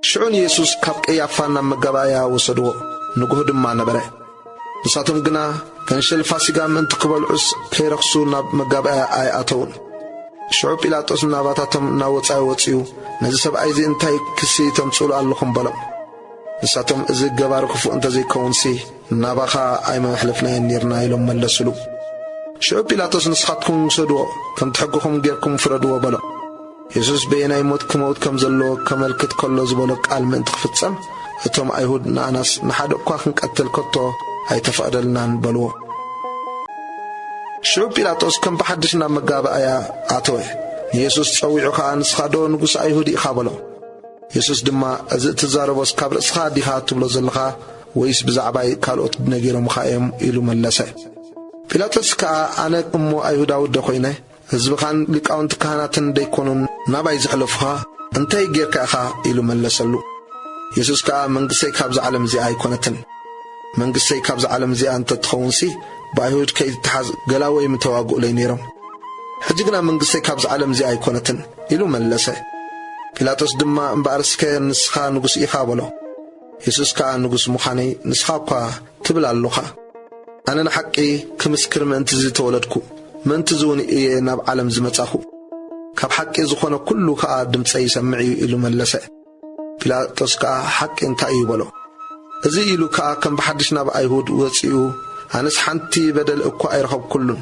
ሽዑ ንየሱስ ካብ ቀያፋ ናብ መጋባእያ ወሰድዎ። ንግሆ ድማ ነበረ። ንሳቶም ግና ገንሸል ፋሲጋ ምእንቲ ክበልዑስ ከይረኽሱ ናብ መጋባእያ ኣይኣተዉን። ሽዑ ጲላጦስ ናባታቶም እናወጻ ወጺኡ፣ "ነዚ ሰብኣይ እዚ እንታይ ክሲ ተምጽኡሉ ኣለኹም?" በሎም። ንሳቶም፣ "እዚ ገባሪ ክፉእ እንተዘይከውንሲ፣ ናባኻ ኣይመሕለፍናዮን ኔርና" ኢሎም መለሱሉ። ሽዑ ጲላጦስ፣ "ንስኻትኩም ውሰድዎ፣ ከምቲ ሕግኹም ጌርኩም ፍረድዎ" በሎም። የሱስ በየናይ ሞት ክመውት ከም ዘለዎ ከመልክት ከሎ ዝበሎ ቃል ምእንቲ ክፍጸም፣ እቶም ኣይሁድ፣ "ንኣናስ ንሓደ እኳ ክንቀትል ከቶ ኣይተፈቕደልናን" በልዎ። ሽዑ ጲላጦስ ከም ብሓድሽ ናብ መጋባእያ ኣተወ። ንየሱስ ጸዊዑ ኸኣ፣ "ንስኻ ዶ ንጉስ ኣይሁድ ኢኻ?" በሎ። የሱስ ድማ፣ "እዚ እትዛረቦስ ካብ ርእስኻ ዲኻ ትብሎ ዘለኻ፣ ወይስ ብዛዕባይ ካልኦት ነጊሮምኻ እዮም?" ኢሉ መለሰ። ጲላጦስ ከኣ፣ "ኣነ እሞ ኣይሁዳዊ ዶ ኾይነ? ህዝብኻን ሊቃውንቲ ካህናትን ደይኮኑን ናባይ ዘሕለፉኻ? እንታይ ጌርካ ኢኻ?" ኢሉ መለሰሉ። የሱስ ከኣ፣ "መንግስተይ ካብዛ ዓለም እዚኣ ኣይኮነትን። መንግስተይ ካብዛ ዓለም እዚኣ እንተ ትኸውንሲ፣ ብኣይሁድ ከይትተሓዝ ገላወይ ምተዋግኡለይ ነይሮም። ሕጂ ግና መንግስተይ ካብዛ ዓለም እዚኣ ኣይኮነትን" ኢሉ መለሰ። ጲላጦስ ድማ፣ "እምበኣርስከ ንስኻ ንጉስ ኢኻ?" በሎ። የሱስ ከኣ፣ "ንጉስ ምዃነይ ንስኻ እኳ ትብል ኣሎኻ። ኣነ ንሓቂ ክምስክር ምእንቲ ዝተወለድኩ፣ ምእንቲ ዝውን እየ ናብ ዓለም ዝመጻኹ። ካብ ሓቂ ዝኾነ ኩሉ ከኣ ድምጸይ ይሰምዕ እዩ" ኢሉ መለሰ። ጲላጦስ ከኣ፣ "ሓቂ እንታይ እዩ?" በሎ። እዚ ኢሉ ከኣ ከም ብሓድሽ ናብ ኣይሁድ ወጺኡ፣ "ኣነስ ሓንቲ በደል እኳ ኣይረኸብኩሉን።